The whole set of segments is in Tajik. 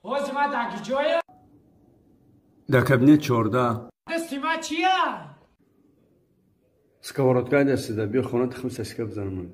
Ҳози ма дар киҷоя? Дар кабинет 14. Дасти ма чия? Сковородкаи дастида, биё хона тухми сосиска бизанам.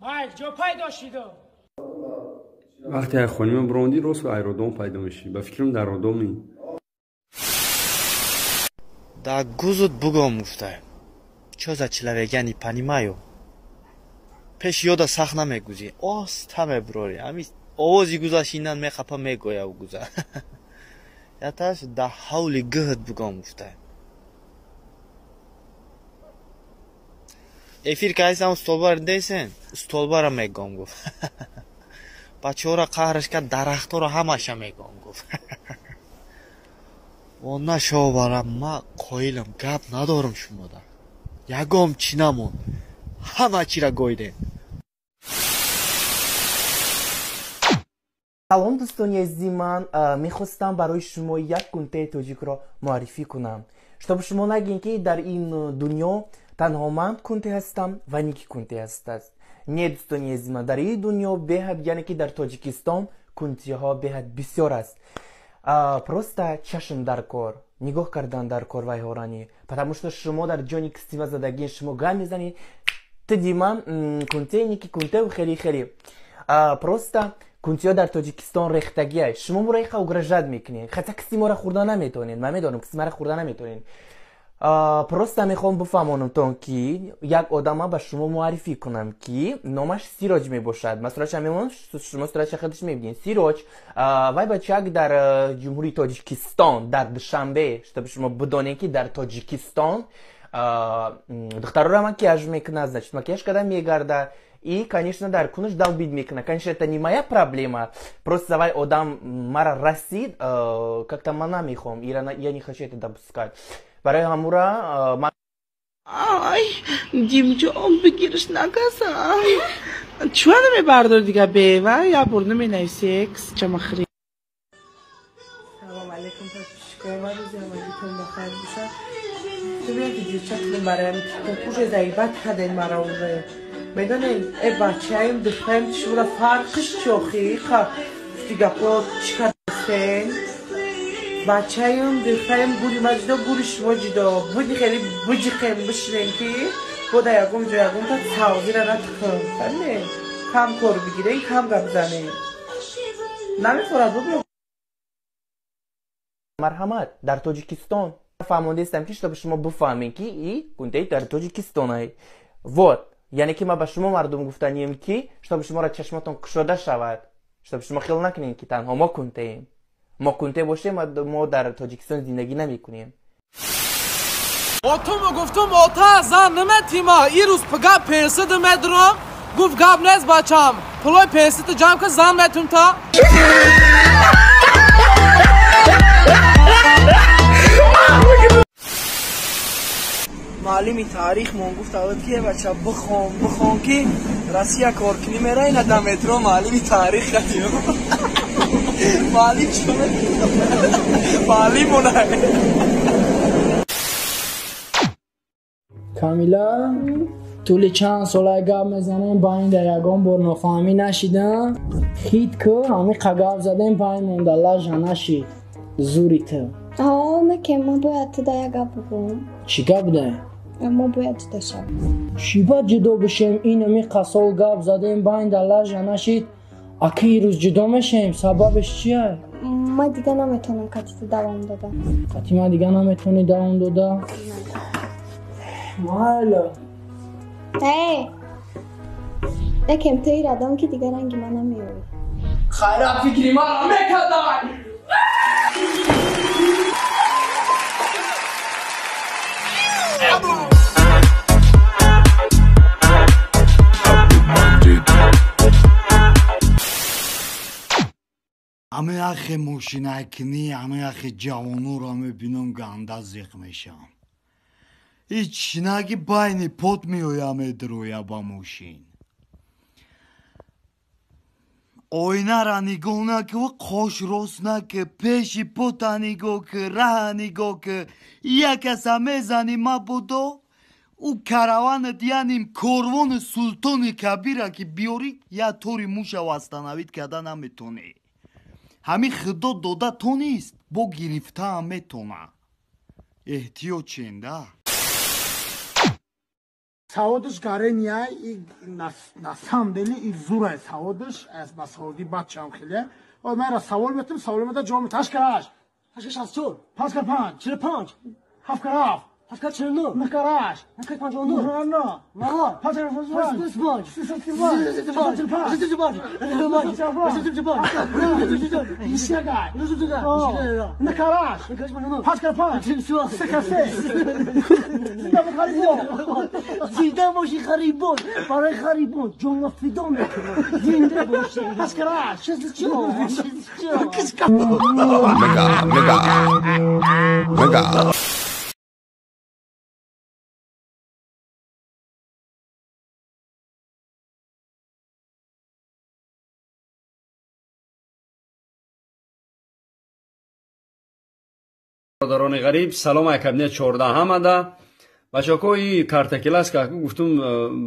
Ма якҷо пайдо шидам? Вақте ай хонима биромадӣ, рост аэродом пайдо мешӣ. Ба фикрам, дар роддоми. Да гузут бугом гуфта. Чо за человек, я не понимаю. Пеш ёда сахт намегузӣ, оста мебурорӣ. Ҳами овози гузаш инан мехапа мегоя гуза. Яташ да ҳавли гӯҳат бугом гуфта. Эфир кайсам столбар десен, столбара мегом гуфт. Бачаҳоро қаҳраш кард, дарахтҳоро ҳамаша мегом гуфт. Она шоварам, ма қоилам, гап надорам шумода. Ягом чӣ намонд. Ҳама чиро гойдем. Салом, дӯстони азизи ман, мехостам барои шумо як кунтаи тоҷикро муаррифӣ кунам, чтобы шумо нагӯед, ки дар ин дунё танҳо ман кунте ҳастам ва ники кунте ҳастааст. Не, дӯстони азизи ман, дар ин дунё беҳад, яъне ки дар Тоҷикистон кунтиҳо беҳад бисёр аст. Просто чашм дар кор, нигоҳ кардан дар кор вайҳоранӣ, потому что шумо дар ҷони кистима задагин, шумо гап мезанед, ту дима кунте, ники кунтеву хеле хеле. Просто кунтиҳо дар Тоҷикистон рехтагиа. Шумо моро иқа угрожать мекунед, хотя киси моро хӯрда наметавонед. Ман медонам, киси маро хӯрда наметавонед. Просто мехоҳам бифаҳмонамтон, ки як одама ба шумо муаррифӣ кунам, ки номаш Сироҷ мебошад. Ман суратша мемонам, шумо суратша худаш мебинед. Сироҷ, вай бачак дар Ҷумҳурии Тоҷикистон, дар Душанбе, чтобы шумо бидонед, ки дар Тоҷикистон духтарора макияж мекунад, значит, макияж карда мегарда и, конечно, дар кунаш долбить мекунад. Конечно, это не моя проблема, просто вай одам мара расид, как-то ман намехоҳам, я не хочу это допускать. Барои ҳамура ман Ай, Димҷон, бигирш накасам. Чуа намебардор дига бева? Я бор наменависи экс чамахри. Салом алейкум, подписчикои ман, рӯзи ҳамагитон бахайр бошад. Ту бия видеочат кунем бароям тикток. Уже заебать карден мара уже. Медонем, э бачаем, духтаем, шумора фарқиш чи охи? Ха, гуфти гапо чӣ кардастен? Бачаем, духтаем, гури ма ҷудо, гури шумо ҷудо. Буди хеле буҷиқем, бишинем, ки бода ягон ҷо ягонта савзира натихм. Фаҳмидем? Кам кор бигирем, кам гап занем. Намефорад бубиё. Марҳамат, дар Тоҷикистон фаҳмондаистам, ки чтобы шумо бифаҳмед, ки и кунтаи дар Тоҷикистонай. Вот, яъне ки ман ба шумо мардум гуфтанием, ки чтобы шуморо чашмотон кушода шавад, чтобы шумо хиёл накунед, ки танҳо мо кунтаем. Мо кунте бошем, мо дар Тоҷикистон зиндагӣ намекунем. Отуму гуфтум, ота, зан наметима, ирӯз пага пенсида медурам. Гуфт, гап нест, бачам, пулои пенсита ҷамъ кар, зан метум та. Муаллими таърихмон гуфта буд, ки бача, бихон, бихон, ки Россия кор кунӣ мераи. На да метро муаллими таърих кардем. Муаллим чӣ муаллимона? Камила, тӯли чанд сола гап мезанем, байнда ягон бор нофаҳмӣ нашидам. Хит ку, ҳамиқа гап задем, байн монда лажа нашид зури ту. Ҳо, наке, ман бояд туда як гап бигӯям. Чӣ гап да? Мо бояд ҷудо шавем. Чӣ бад ҷудо бишем? Ин ҳамиқа сол гап задем, байнда лажа нашид, аки ирӯз ҷудо мешем? Сабабеш чия? Ман дига наметавонам кати ту давом дода. Кати ман дига наметавонӣ давом дода? Майла. Э, некем, ту ирадам, ки дига ранги ман намеёвӣ. Хайра, фикри маро мекардай. Ҳамин ахе мошинакунӣ, ҳамин ахе ҷавонуро мебинам, ганда зиқ мешавам. Ҳеч наги байни пот меоя, медроя ба мошин. Оинара нигоҳ накӣ, қош рост накӣ, пеши пота нигоҳ кӣ, раҳа нигоҳ кӣ. Як каса мезанӣ, мабодо ӯ караванат, яним корвони Султони Кабира ки биёрӣ, як тори муша восстановить карда наметонӣ. Ҳами худо дода тонист, бо гирифтаам метона. Эҳтиёт ченда. Саводаш гарения и на самом деле и зурай саводаш аз ба саводи бачам хеле. О мара савол метам, савол мета ҷавоб мета. 8 кар 8. 8 кар 64. 5 кар 5. 45. 7 кар 7. 7 кар 49. 9 кар 8. 9 кар 59. 9. 9. 5 кар 5. 5. 6 5. 6 5. 6 5. 6 9 кар 8. 5 кар 5. 3 кар 3. Зинда боши харибон, барои харибон ҷонро фидо мекунам. Зинда боши. 8 кар 8. 64. 64. Мега, мега, мега. Бародарони ғариб, салом акабне 14 ҳамада. Бачако и картакелас ка гуфтум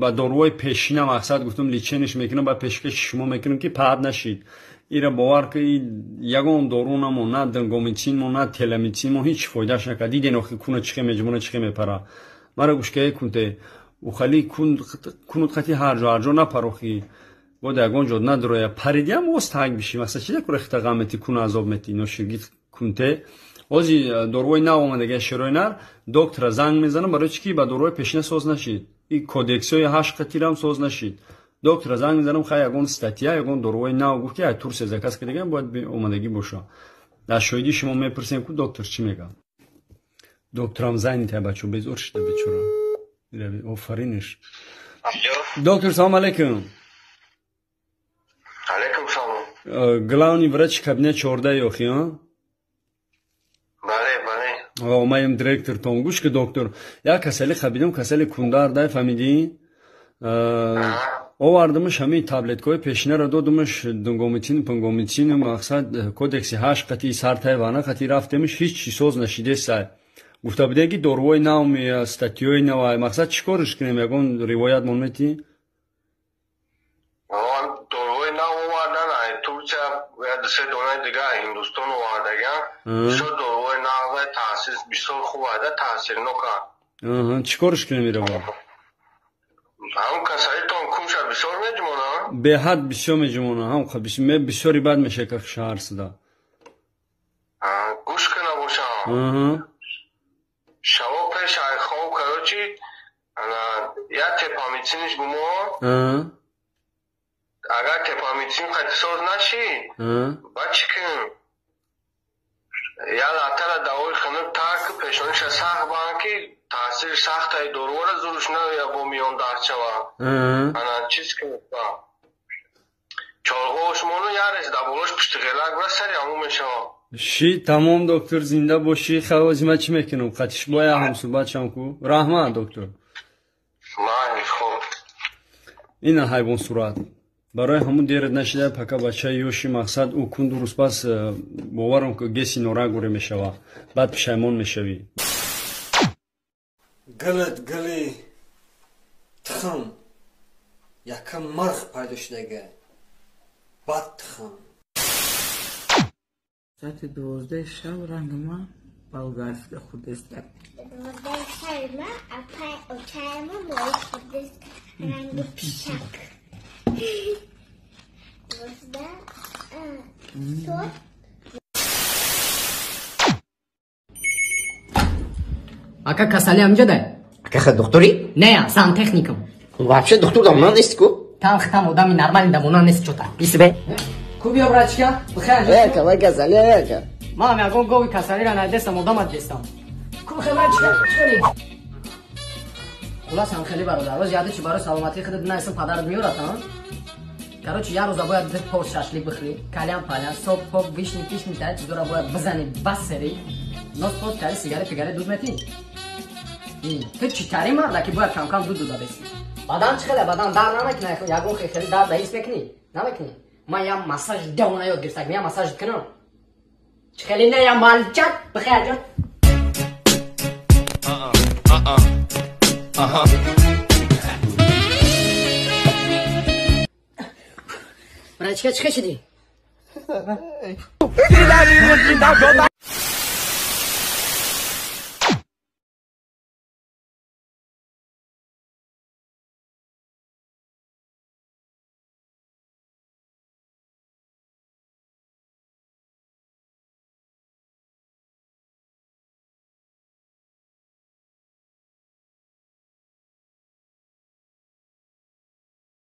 ба доруҳои пешина мақсад гуфтум лечениш мекунам, ба пешкаши шумо мекунам ки паҳат нашид. Ира бовар ки ягон дору намо, на дангомитсин мо, на теламитсин мо ҳеҷ фоидааш накард. Диден охи куна чихе меҷмона чихе мепара. Мара гӯшкае кунте. Ухали кунут қати ҳар ҷо ҳар ҷо напарохи. Бода ягон ҷо надроя. Паридиам оз таг биши. Масалан чида кура хита ғам мети куна азоб мети ноширгит кунте. Ози доруҳои нав омадага шерои нар доктора занг мезанам барои чӣ ки ба доруҳои пешина соз нашид. И кодексҳои ҳашт қатирам соз нашид. Доктора занг мезанам, хай ягон статья, ягон доруҳои нав гуфт ки ай Турсия заказ кардагам бояд омадагӣ боша. Дар шоҳидии шумо мепурсем ку доктор чӣ мегӯяд. Докторам занята бачо безор шуда бечора. Офариниш. Доктор, салом алейкум. Алейкум салом. Главный врач кабинет 14 охи, а? Омаем директор тон. Гӯш ки доктор, як касали хабидам, касали кундар дай фаҳмидӣ? Овардамаш ҳамин таблеткаҳои пешинаро додамаш, дунгомитин, пунгомитин, мақсад кодекси ҳашт қати сартай вана қати рафтемаш, ҳеҷ чиз соз нашидесай. Гуфта будем ки доруҳои нав мея, статьёи нав, мақсад чӣ корш кунем, ягон ривоят мон метӣ? Доруҳои нав овардан, Турсия се донаи дига Ҳиндустон овардаган. Бисёр доруҳои нав таъсир бисёр хуб ада таъсирнока. Чӣ корш кунем ираво? Ҳам касалитон кумша бисёр меҷмона? Беҳад бисёр меҷмона, ҳам бисёри бад мешака шаҳр сида. Гӯш кина бошам. Шаво пеш ай хоб короче, ана як тепамитсиниш бумо. Агар тепамитсин қати соз нашӣ, баъд чӣ кунем? Я латара давои хунук тар ки пешониша сахт банд ки таъсири сахтаи доруҳоро зуруш наояд бо миён дард шавад. Ана чиз кунем чорғош мону ярес дар болош пушти ғелак бира сари ҳамун мешавад. Ши тамом доктор, зинда бошӣ. Хавози ман чӣ мекунам? Қатиш боя ҳамсӯҳбат шам ку. Раҳмат доктор. Майли хуб. Ина ҳайвон сурат. Барои ҳамун дерат нашида пака бачаи ёши мақсад ӯ кунду рӯзпас боварам ки геси норак гуре мешава. Баъд пушаймон мешавӣ. Гилит гили тухм якам мирх пайдо шудага бад тухм. Соати 12 шаб ранги ман болгарска хурдеста. 12 шаби ман апай очаема мои хурдест ранги пишак. 12 сот. Ака касали ҳамҷадай? Ака ха духтури? Не, сантехникам. Вообще духтур дамона нест ку? Там хитам одами нормальный дамона нест чота. Бисбе. Ку биё брачка, бихай. Э, кавай касали, ака. Ман ягон гови касалиро надестам, одамат дестам. Ку бихай брачка, чӣ Хулас ҳам хеле бародар, роз яде чи барои саломатии худат наисм падарат меорад, ҳа? Короче, як рӯза бояд ду пор шашлик бихӯрӣ, кальян пальян, сок пок, вишни пишни, та чизора бояд бизанӣ, басерӣ. Нос пос кари, сигарет пигарет дуд метӣ? Ту читари марда ки бояд камкам дуд дуда бесӣ. Бадан чӣ хеле, бадан дард намекунӣ, ягон хеле дард ҳис мекунӣ? Намекунӣ? Ман як массаж девона ёд гирифтам, як массаж кунам. Чӣ хеле не, як малчак, бихай ҷон. Брачка, чӣ хел шудӣ? Рафта.